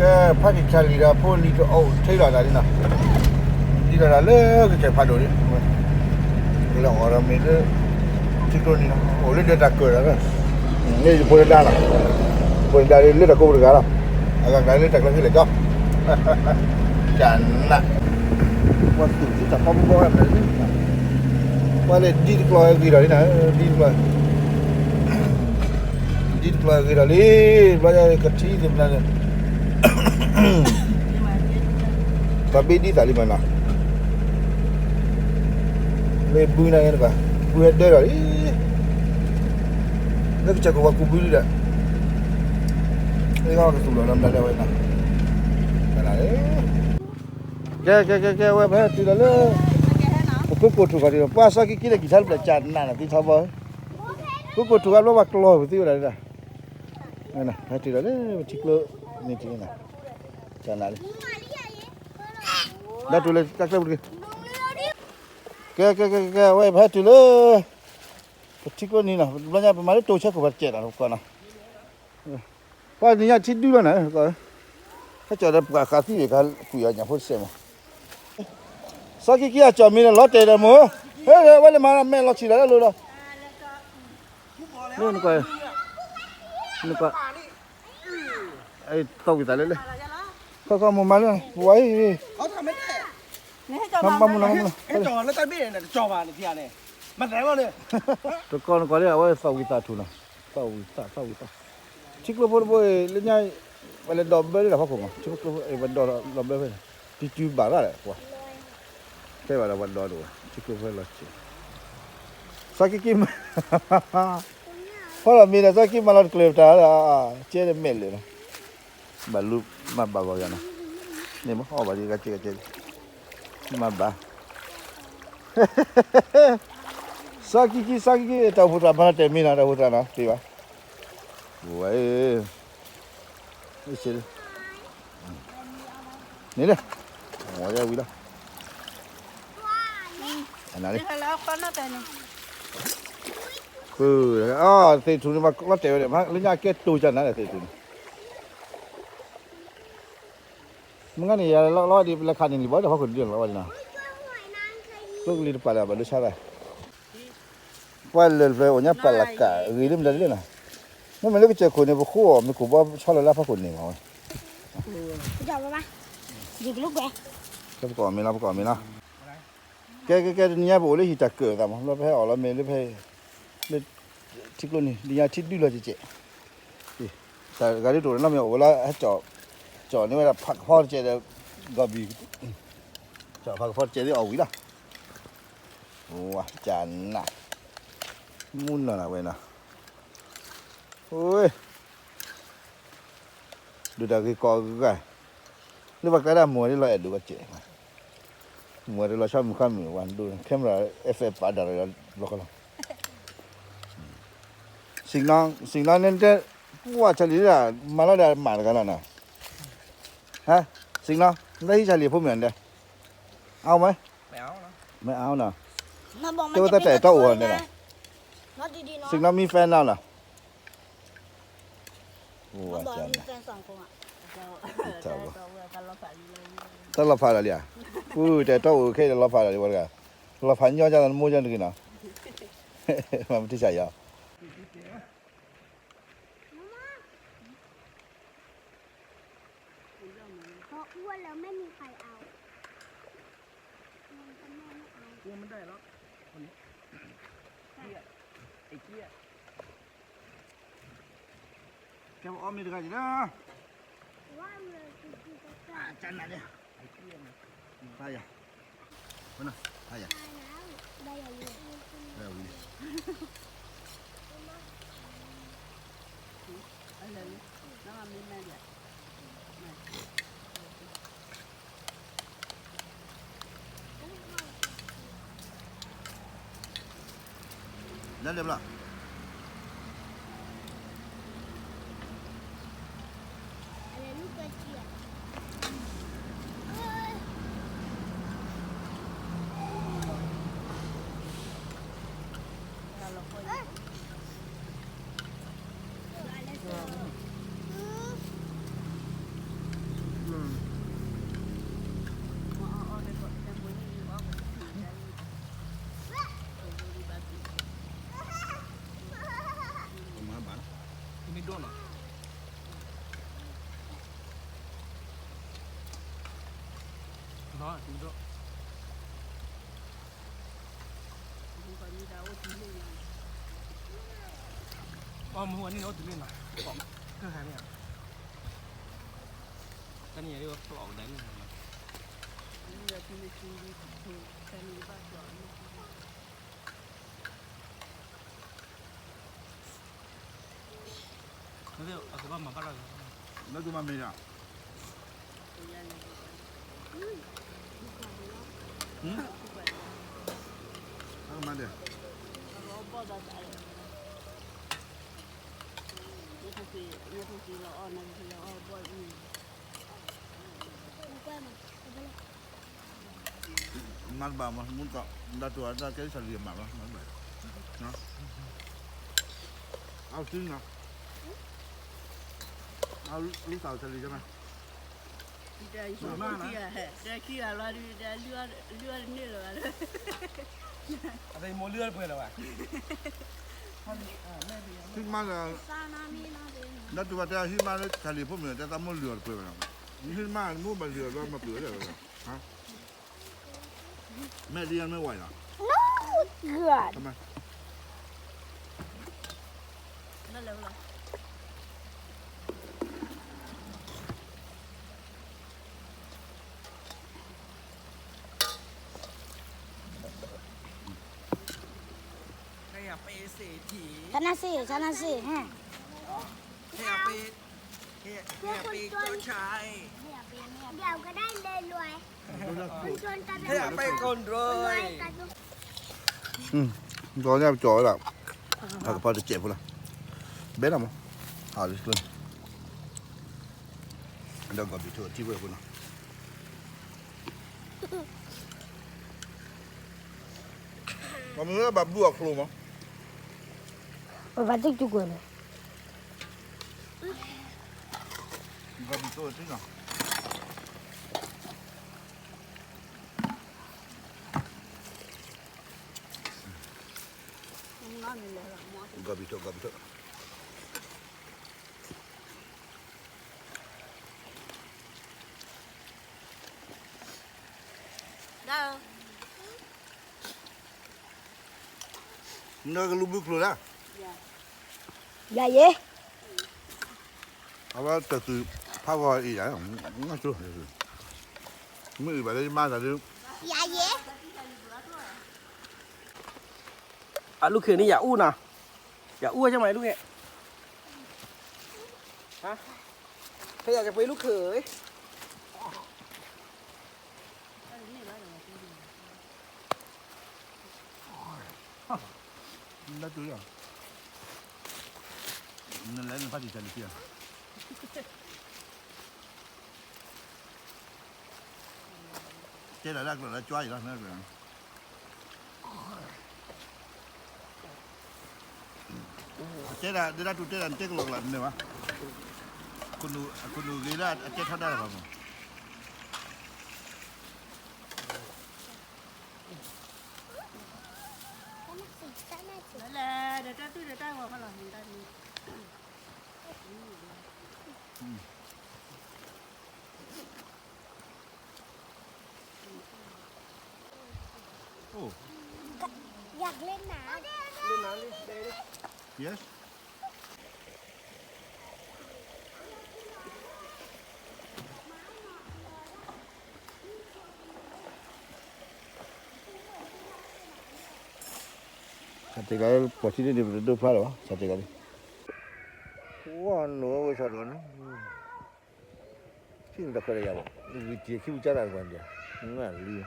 ဖးက့ၤဆါလံဒီးဖိလံၤတအိၣ်ထဲလီၤတၢ်လံနီၤ, ဒ်လီၤတၢ်လၢကစၢၢ်ဖးဒိၣ်လံ, လၢအီၤဒီးမ့ၢ်လၢ ထံကျိနံၤနီၤ အိၣ်လၢဒၢးတၢ်ကၢၢ်လီၤ, န့ၣ်ယဖိတဒါလီၤ, ယဖိတဒါလၢတၢ်ကိးပူၤတဂၤလီၤ, အဂၤကျါလၢတၢ်ကျၢၢ်ဖဲလဲၣ်ကီ, ကနး, ပှၤသူၣ်တၢ်ဖီဘီဘီဝဲဖဲလဲၣ်, ပှၤလၢဒ်တကျီၢ်ဂ့ၤဒီးလံနီၤ, ဒ်တကျီၢ် ဒ်တကျီၢ်ဂ့ၤဒီးလံ, ဘျီကထံသ့ၣ်မနုၤန့ၣ်, ပှၤဘ့ဒ်သးလံမးနီၤ, မ့ၢ်ဘုနၤန့ၣ်တပၤ, ဘုဟဲဒၢဒီးလံ, လၢကစၢၢ်ခိၣ်ပှၤကူးဘုလံဒီး, လၢကသူၣ်လီၤလီၤမတၤဒၣ်ဝဲနီၤ, ကဲ ကဲ ကဲ ကဲ ဝဲပဟဲတုၤဒီးလၢ ပကိးကိၢ်ထူၣ်ခီဒ်ဒီး ပှၤစီၤကံကံဒီးကံၢ်ထါတဖျၢၣ်ကနးနီၤ သံထီဘီ, ကိးကိၢ်ထူၣ်ဂၤဘျီပှၤကျီၢ်ပသံဝဲဒၣ်, ဟဲတုၤဒီးလၢပထံကျိနံၤတနံၤနီၤ, ကနးလံ, ဒီးတုၤလၢတၢ်ကျဲပူၤတဂ့ၤ, ကဲ ကဲ ကဲ ကဲ ဝဲပဟဲတုၤလၢ ပထံကျိနံၤနီၤ, ဘျီညါပမၤလၢတိၤဆၢခိၣ်ပှၤတစဲးနီၤ ပကွၢ်နီၤ ပှၤနံၤညါထံဒုလီၤနၤ, ဟဲကၠီၤဒီးပှၤဃးသံဝံၤကကွံာ်အီၤညၣ်ဖိတစဲးမး, စီၤကံကံအကၠီၣ်မံၤန့ၣ် လီၤတဲာ်ဒီးမ့ၢ်, ဟဲ ဝဲလၢမၤမဲာ်လီၤဆံးလီၤလၢလိၤဒီး, နကွၢ်, နကွၢ်, သီၣ်ဝံၤသးလၢလဲၣ်, ခီခီမိၢ်မၤလၢ, ပဝဲအံၤ, မၤမူနီၤ, မၤမူနီၤ, တကီၢ်နကွၢ်လၢ အဝဲသီၣ်ဝံၤသးထူၣ်နီၤ, သီၣ်ဝံၤသး သီၣ်ဝံၤသး, ထံကျိဖိတဘိအံၤ လၢညါ ပလဲၤဒိးဘၢလၢတၢ်ဖီခိၣ်မး, ထံကျိဖိအံၤ ပဒိးလီၤဘၢဖဲန့ၣ်, တံၤတုၤဘၣ်ရၣ်ဒီးပှၤ, ခဲဘၣ်ဒီးပှၤဒိးတအိၣ်, ထံကျိဖိလီၤစဲး, စီၤကံကံမၤ, ဖီလီၤမံၤဒီး စီၤကံမၤလီၤတကျၢၤပတၢ်ဒီး, ကဲဒီးမဲာ်လၢာ်နီၤ, ဘၣ်လူၤမၤဘၣ်ဂီၤယၤနီၤ, န့ၣ်မ့ၢ်အီၣ်ဘၣ်ဒ်ကကဲကကဲ, မၤဘၣ် စီၤကံကံ စီၤကံကံ တၢ်အိၣ်ဖှိၣ်သရၣ်မၤလီၤတဲာ်မံၤနီၤ တၢ်အိၣ်ဖှိၣ်သရၣ်နီၤ ပ့ၤဘၣ်, ဝဲ, န့ၣ်လၢ, ဝဲဝံၤလီၤ, နလၢ, အသ့ၣ်ထူၣ်န့ၣ် မၤလီၤတဲာ်ဝဲဒီး လၢညါကဲတိၤကနၤဒီးသ့ၣ်ထူၣ်န့ၣ် မ့ၢ်ဂ့ၤန့ၣ် ယလီၤလီၤဒ်ပလဲၤခးန့ၣ်လံဘၣ် တၢ်ဖီခိၣ်ဒ်လီၤဝဲဒၣ်နီၤ, ကျိကလံၤတပာ်လၢဘၣ်ဒိဆါတၢ်, ပှၤလၢာ်တဖျၢၣ်အိၣ်ညါပာ်လီၤကး ဂ့ၤလၢမတၤဒ်လဲၣ်နီၤ, မ့မ့ၢ်လၢကစၢၢ်ခိၣ်န့ၣ် ပဃိအီၤမ့ၢ်ခိၣ်ဘီဆီလီၤလၢဖီခိၣ်န့ၣ်မးဝဲ, ပကီၢ်မ့ၢ်လီၤ ပကီၢ်မ့ၢ်လီၤ, ကဲကဲကဲ တနံၤညါပအိၣ်လၢဟံၣ်တၢ်ကၢၢ်သးမး လၢပဟဲအီၣ်လီၤမ့ၢ်လၢဖဲ လၢထံကျိနံၤ ဒ်ညါထံဒုလီၤကဲးကဲး, တၢ်ဂၤဒ်တအိၣ်နီတမံၤ အိၣ်ဝဲလၢဟဲကၠီၣ်, ကၠီၣ်န့ၢ်ဝဲဒၣ်ဖးကဖီတကဲးဒီး ဂီၤဘံၣ်, ကၠီၣ်ဖးကဖီတကဲးသ့ၣ်အီၣ်ဝံၤလီၤ, ဝါကနၣ်, မူနီၢ်လၢဝဲနီၤ, ဒုးတၢ်ဂ့ၤကီးဂၤ, လၢပှၤကျါဒၣ်မိၢ်ဝဲဒၣ်လီၤအဲၣ်ဒိးကဲး, မိၢ်ဝဲဒၣ်လီၤဆီမုၣ်ဃါမုၣ်ဝဲဒိၣ် camera အဲၣ်ဖဲပာ်ဒၣ်လီၤဘျီဃီလီၤ, စံးနီၤ စံးနီၤန့ၣ်တဲ, ပှၢ်ဆါလံၤဒၣ် မၤလီၤဒၣ်မးတဂၤလီၤနီၤ, ဟါ, စံးနီၤ နတၢ်ဟံးဆါလံၤဖိမုၣ်န့ၣ်, အါမး, မ့ၢ်အါနီၤ, တဲဝဲတၢ်တၢ်အဲၣ်တီအိၣ်န့ၣ်လီၤ, စံးနီၤ မံဖဲနီၤလီၤ တၢ်လီၤဖးလီၤလံဧါ, ပူၤတဲတီအိၣ်ခဲအံၤ လီၤဖးလီၤလံဝဲတဂၤ, လီၤဖးညီကၢ်သးနမိၢ်ကၢ်တဂ့ၤနီၤ, မၤမတံၢ်ဆၢယၤ ကဲပအီၣ်မ့ၤတဂၤက့ၤလၢ, ကနၣ်လံ, တၢ်ယၤ, တၢ်ယၤ, တၢ်ယၤဝံၤလံ, လၢလၢဘျီ Hello. အီၣ်မ့ၢ်ဝဲန့ၣ် အိၣ်တုၤလံနီၤ, ကၢ်ဟဲန့ၣ်, တနံၤအံၤပျီၣ်ကဒါန့ၣ်, အကဘၣ်မၤဘၣ်လီၤ, လၢသူမၤမ့ၢ်ယၤ, ဟမ်, အကမၤဒဲး, မၤတဘၣ်မး မူကီး ဒၣ်တူၢ်အတၢ်ကဲဆၢလံအမးဘၣ်, မၤတဘၣ်, အီၣ်စုနီၤ, အီၣ်လူသးဆၢလံမး, တခံဂၤလီၤဒုး တလုၢ်အီၣ်တန့ၢ်လၢၤဘၣ်, အမိၢ်လုၢ်အီၣ်တပှဲၤလၢၤဘၣ်, ဟံးမးလၢ, ဒၣ်တူၢ်ဘၣ်တဲဟံးမးလၢဆၢလံဖိမုၣ် တဲသးမိၢ်လုၢ်အီၣ်တပှဲၤဘၣ်, ဟံးမးမိၢ်ဘၣ်လုၢ်အီၣ်ဘၣ်မၤပှဲၤဝဲဒၣ်, မ့ၢ်ဒ်ယမ့ၢ်ဝဲလီၤ, ဆနၣ်စ့ၣ် ဆနၣ်စ့ၣ်, ဒီးပကၠီၤဝဲဒၣ်, ဖးကဖီတစဲးဖိလီၤ, ဘဲနီၤမး, ဟးလံကျိ, ဒီးဂီၤဘံးထိၣ်ထံၣ်ဝဲဖိနီၤ, ပမ့ၢ်ဘၣ်ဘုၣ်အချိမး, ပဘၣ်တကၠူၣ်ကွဲၤလၢ, ဂီၤဘံးထိၣ်ထံၣ်နီၤ, ဂီၤဘံးထိၣ် ဂီၤဘံးထိၣ် နကလူၤဘုကျိၤဒၣ်, ယၤယဲ, အဝဲတသုးဖးဂီၤအံၤ, မ့ၢ်အံၤဘၣ်လၢယမါတၢ်ဒုး, ယၤယဲ, အလူၢ်ခ့န့ၣ် ယၤအူၣ်နီၤ, ယၤအူၣ်ဝဲကမၤလူၢ်ခ့, ဖဲယၤကပှ့ၤလူၢ်ခ့, နလဲၤနဖးတံၢ်တၢ်လံၤ, တဲဒၣ်လၢအကျိၤလၢကွၢ်အံၤလီၤ, တဲဒၣ် ဒ်တၢ်တူၢ်တဲဒၣ် နတဲကလီကလီတန့ၢ်ဘၣ်, အခိၣ်နူာ်ဂ့ၤလၢအတဲထီဒါလီၤဘၣ်မး, လဲၤဒီးတၢ်သူၣ်ဒီးတၢ်ဂီၤဖီလီၤန့ၣ်တၢ်န့ၣ်, အိၣ်, ယၤကလဲၤနၤ, လဲၤနၤလံ, yes. ဆၣ်တ့ၢ်ကၤလၢပှၤထံၣ်န့ၣ် ပတဒိၣ်ဖျါလၢၤဘၣ် ဆၣ်တ့ၢ်ကၤလံ, ဝဲနီၢ်ဝဲဆၣ်တ့ၢ်ကၤန့ၣ်, ထံၣ်န့ၣ်တခွဲးတၢ်ယၤဘၣ်, ဂံၢ်စ့ၤခံပူၤကၢ်တၢ်တပှၤန့ၣ်, နလံ,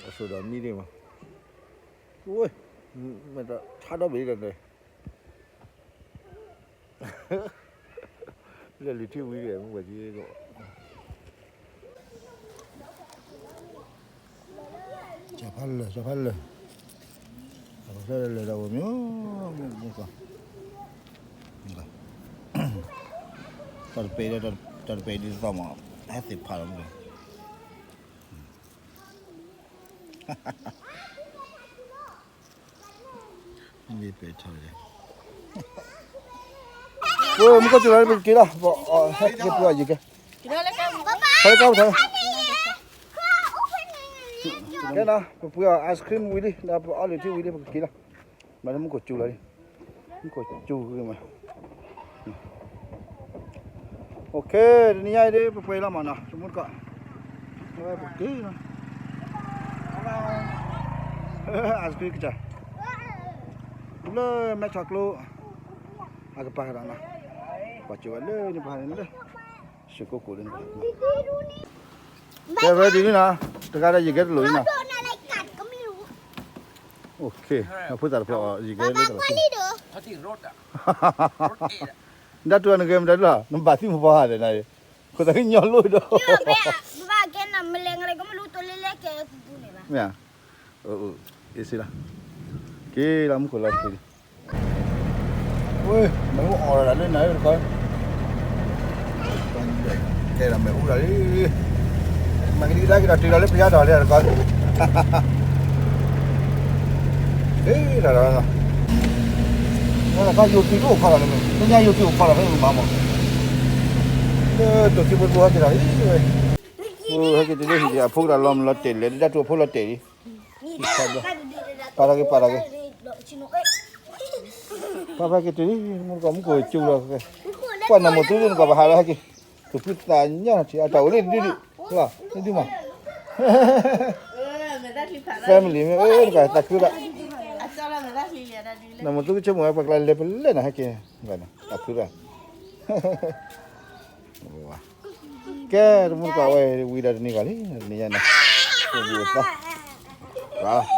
အစိၤဒီးမံဒ့ၣ်မး, ဝဲ, မ့ၢ်တၢ်ထါဒီဘ့ၣ်ဒီး လၢလံၤထံဝံၤဒီး မ့ၢ်ဝဲဒ်သိး, ကၢ်ဖးလၢာ် ကၢ်ဖးလၢာ်, အကစၢ်လၢာ်ဒီးဝဲမ့ၢ်, မ့ၢ်ကီး, တၢ်တပဲဒီး တၢ်တပဲဒ်သိးမး, ဟဲသ့ၣ်ဖးလီၤမ့ၢ်ကီး. မ့ၢ်ပဲထီၣ်လဲၣ်, မ့ၢ်ကီၢ်စူၤလီၤ ပက့ၤလီၤ, ဟဲက့ၤပျီယကဲ, ဟဲက့ၤပျီ, ကဲနီၤ ပပှ့ၤအီၣ် ice cream ဝံၤလံ ဒီးပအီၣ်လုၢ်ထံဝံၤလံ ပကက့ၤလီၤ. မၤလၢမူခိၣ်စူၤလီၤလံ မူခိၣ်စူၤက့ၤမး. OK, တနံၤညါအံၤဒ် ပပှဲၤလီၤမးနီၤ တမူတကိး ပက့ၤလီၤ. ice cream ကစၢ် လၢမဲဆီးကျိ အကပၤကဒီးနီၤ ပှၤစၢၤဝဲလၢန့ၣ်ပှၤန့ၣ်လၢ စ့ၢ်ကိးကိးလၢန့ၣ် ကဲ ready လံနီၤ တဂၤဒီးယကဲတလိၣ်လံနီၤ. OK, အဖိသၣ်တဖျၢၣ်အီၤ ယကဲလၢတလိၣ် ဒၣ်တူၢ်နဂဲၤမတၤဒုလီၤ နဘၣ်သံမပှၤဧါဒီးနၤ ခိၣ်သးကညီလိဒီး မ့ၢ်ဧါ အ့ၣ်စ့လီၤ က့ၤလီၤမူခိၣ်လီၤက့ၤလံ ဝဲ မ့ၣ်အူအီၣ်ဒီးလၢနၤတခီ ကဲဒီးမ့ၣ်အူဒီးလံ မၤကဒံကဒါက့ၤဒီးတုၤဒီးလၢပယါဒီးလၢတခီ ကဲဒီး တခီယိၤတံၢ်တအိၣ်ခီလီၤလၢ လၢညါယိၤတံၢ်အိၣ်ခီလီၤဖဲမၤမး လၢတိၤခံဘိတဘိဟဲက့ၤဒီးလံဝဲ ဟဲက့ၤတုၤလၢဟံၣ်လံ အဖိကဒီးလီၤမုၢ်လီၤတဲာ်လဲၣ် ဒၣ်တူၢ်အဖိလီၤတဲာ်လံ ပာ်ထီၣ်က့ၤ ပာ်ထီၣ်က့ၤ ပာ်ဖဲက့ၤတုၤလံ မူတကိးမူခိၣ်စူၤလီၤ ပှၤနမိၢ်သူလၢနကီၢ်ပဟးလီၤဟဲက့ၤ သူၣ်ဖှံသးညီထံၣ်အတၢ်အိၣ်လံဒုဒု လီၤ ဒုဒုမး family မ့ၢ်အၢနကသးခုဒၣ် နမိၢ်သူကဆိကမိၣ်ဝဲပှၤကျါလဲၤပလဲၣ်နၤဟဲက့ၤ သးခုဒၣ် ကဲ တမူတကိးဝဲ ဝံၤဒီးတနံၤဂီၤလံ တနံၤညါန့ၣ် ပဘူၣ်အသီ ဘၣ်